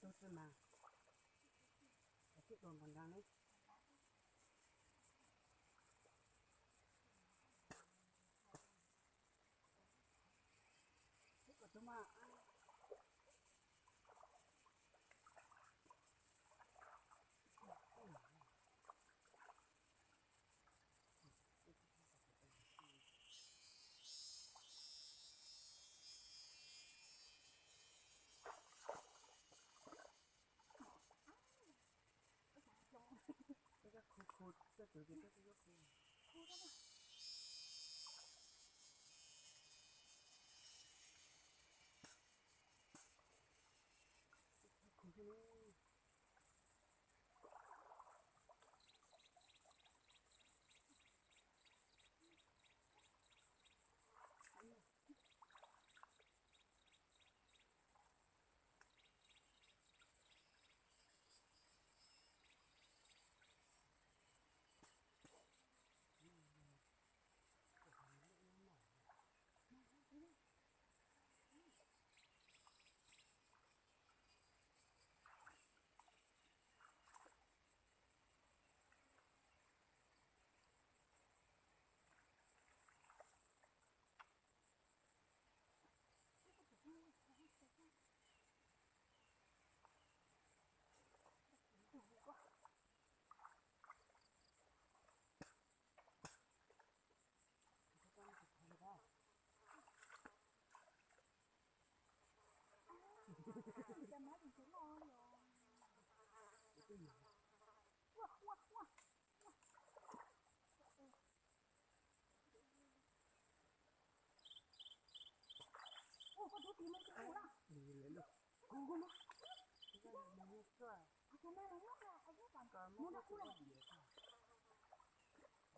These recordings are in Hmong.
Tus twg mas, twb dua npog nrag ne. Kom tus mas. Koj khu khu, koj tus ces koj khu khu. Khu khu.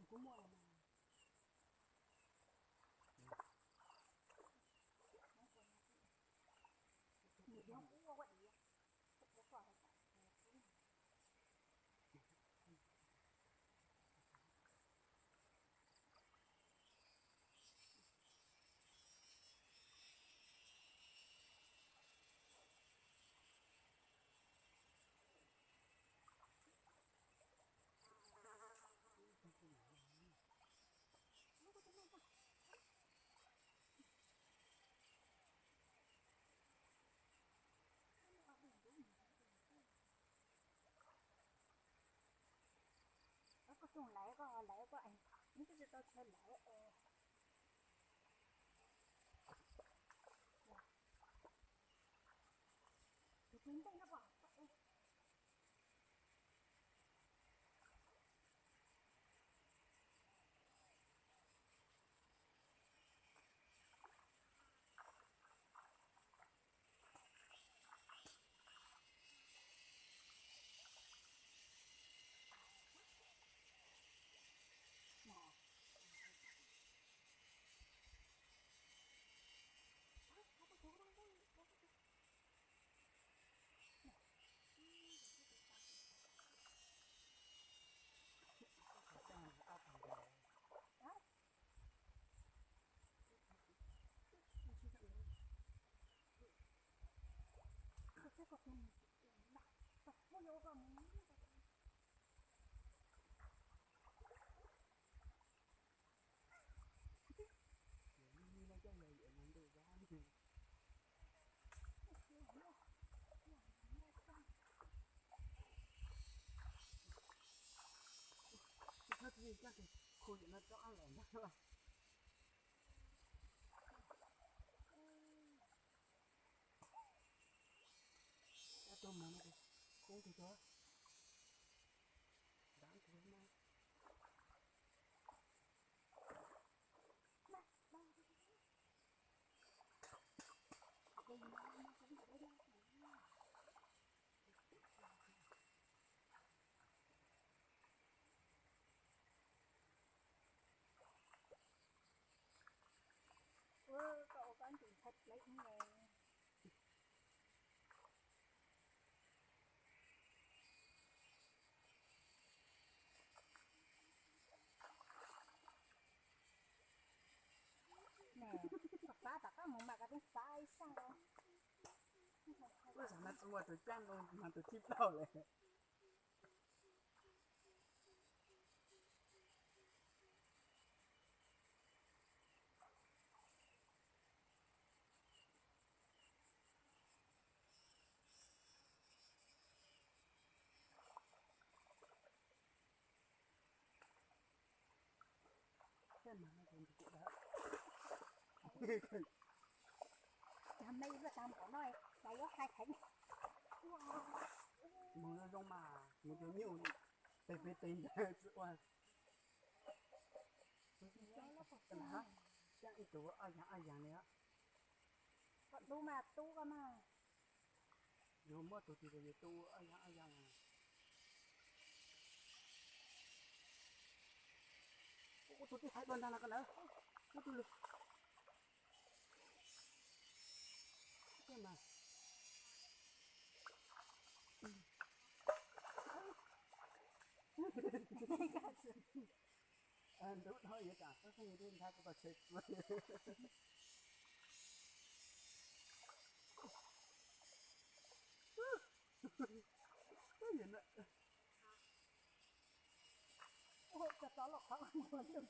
Kuv muaj los mas. Koj tug lawv, koj lawv koj es nws twb tsis tau chaw lawv es. Tus ntej no pom. Tsis txhob txwv coj tus khu yam no rov qab los ntag. Coj tus mus no ces kub tus tuag. Dab tus no. Ua koj ua koj ntsis ntshai pleb ne. Nè, koj pab tom qab mus mas koj twb xav ib xav os. Ua xav mas tus ua tus caj no mas tus thib plaub lawm. Cov me yuav tag npaum no, cas yuav hais heev. Mus zoo zoo mas, mus cov nyuj pem pem tes ntawd tsis ua. Ib tug ob yaag ob yaag li. Koj tu mas tu koj mas. Yus muaj tus twg yus tu ob yaag ob yaag. Ua tus tib hais dua ntag no koj na. Ua tus lwm. Koj mas. Ntub dhau yuav tsam txhob txheej ntub nthav kuv tau tshe txwv. Ua cov tod los qhov ua ntug.